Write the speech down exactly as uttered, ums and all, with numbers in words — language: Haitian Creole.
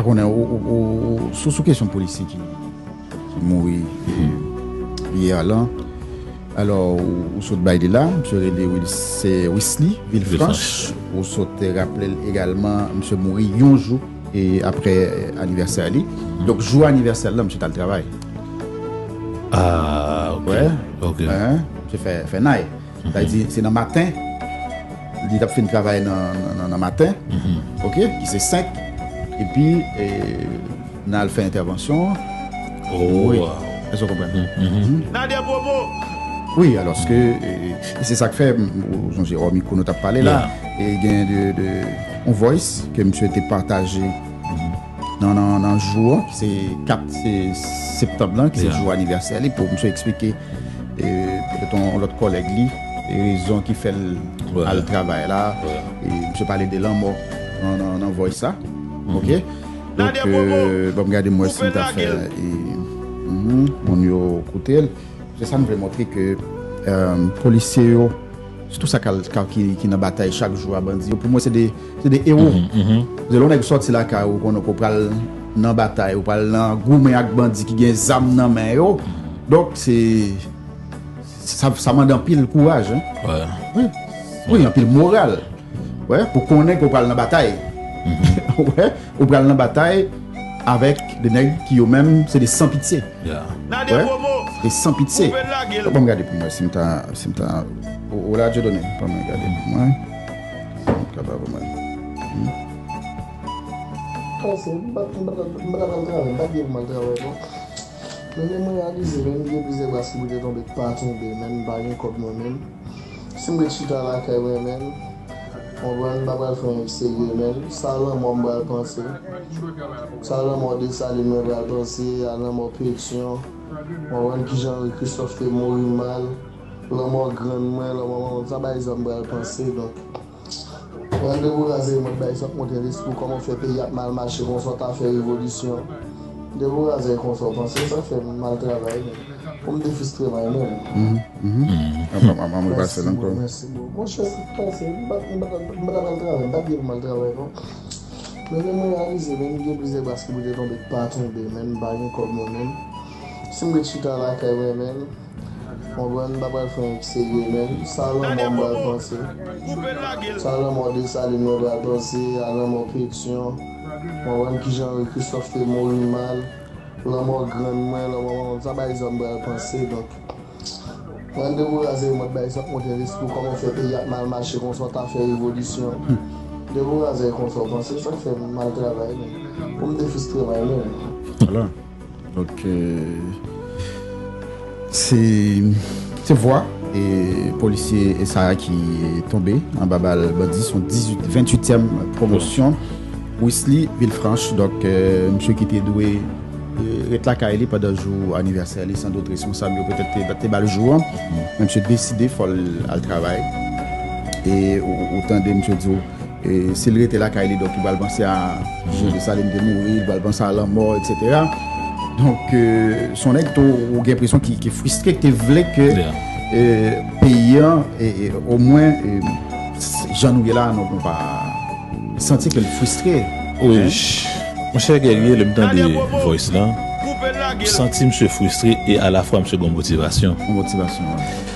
Pa konnen, ou, ou, ou, ou, sou, sou kesyon polisye ki, ki mouri, e, yè lan. Alò, ou, ou sot bay li la, misye rele Wils-, se Wisly Villefranche. Ou sot raple l egalman, misye mouri yon jou e apre anivèsè li. Donk, jou anivèsè l lan, misye t al travay. Ah, ok. Wè. Ok. Hein? Misye fè, fè nay. Sa vle di, se nan maten, li t ap fin travay nan, nan, nan, nan maten, ok, ki se senk, epi, e, nan al fè entèvansyon an. Oh, wi. Èske w konprann? Nan de pwopo. Wi, alòske, e, e se sa k fè, m, ou sonje, Romico nou t ap pale la, e gen de, de, yon voice ke misye te pataje nan, nan, nan jou an, ki se kat se septanm lan, ki se jou anivèsè li, pou misye eksplike, e, petèt yon lòt kòlèg li, e rezon ki fè l al travay la. E misye pale de lanmò nan, nan, nan voice sa. Ok? Donk, e, ban m gade m wè si m ta fè, e, mhm, moun yo koute l. Se sa m vle montre ke, e, polisye yo, sitou sa k al, k al, ki, ki nan batay chak jou a bandi yo, pou mwen se de, se de ewo. Se lè yon nèg sòti lakay ou, konnen ke w pral nan batay, ou pral nan goumen ak bandi ki gen zam nan men yo. Donk, se, sa, sa mande anpil kouraj, hein. Wi. Wi, anpil moral. Wè, pou konnen ke w pral nan batay. Wè, ou pral nan batay avèk de nèg ki yo menm, se de san pitye. Wè, se de san pitye. Bon, ban m gade pou mwen, si m ta, si m ta, o, o la, Dieudonné, ban m gade pou mwen. Si m kapab pou mwen. Hmm. Pase, m pa, m pa, m pa t ap al travay, m pa t gen pou m al travay, non. Men, men mwen reyalize, men, gen plizyè bras ki pote tonbe, k pa tonbe, men, m pa gen kòb mwen menm. Si m ret chita lakay mwen menm, konprann, m pa pral fè anyen ki serye menm. Sa lanmò m pral panse. Sa lanmò Desalin mwen pral panse, a lanmò Petyon. Konprann kijan Henri Christophe te mouri mal. Lanmò grann mwen, lanmò manman m, sa bagay sa m pral panse. Donk, mwen dekouraje, mwen bay sa k monte lespri w, kòman w fè peyi ap mal mache konsa, w ta fè revolisyon. Dekouraje konsa, w panse sa fè m mal travay, men. Pou m te fistreman menm. Mhm, mhm. Mwen pase l ankò. Mèsi bro, mèsi bro. Monchè, sa k pase, m pa, m pa, m pa t ap al travay, m pa t gen pou m al travay, non. Men, men mwen reyalize, men, gen plizyè bras ki pote tonbe, k pa tonbe, men, m pa gen kòb mwen menm. Si m ret chita lakay mwen, men, konprann, m pa pral fè anyen ki serye, men, sa lanmò m pral panse. Sa lanmò Desalin mwen pral panse, a lanmò Petyon. Konprann kijan Henri Christophe te mouri mal. Lanmò grann mwen, lanmò manman m, sa bagay sa m pral panse. Donk, mwen dekouraje, mwen bay sa k monte lespri w, kòman w fè peyi ap mal mache konsa, w ta fè revolisyon. Dekouraje konsa, w panse sa k fè m mal travay, men. Pou m te fistreman menm. Voilà. Donk, e, se, se vwa e polisye sa a ki tonbe anba bal bandi, se yon dizuit, venntuityèm pwomosyon. Wisly Villefranche, donk, e, misye ki te dwe, e, ret lakay li pandan jou anivèsè li, sandout responsab yo petèt te, te ba l jou an, men misye deside fò l al travay. E ou, ou tande misye di w, e, si l rete lakay li, donk, li pral panse a jan Desalin te mouri, li pral panse a lanmò, etsetera. Donk, e, se yon nèg tou, ou gen enpresyon ki, ki fristre, ki te vle ke, e, peyi an, e, e, omwen, e, jan nou ye la, nou, nou pa santi ke l fristre. Wi. Monchè Guerrier, lè m tande voice lan, m santi misye fristre e alafwa misye gen motivasyon. Gen motivasyon, wi.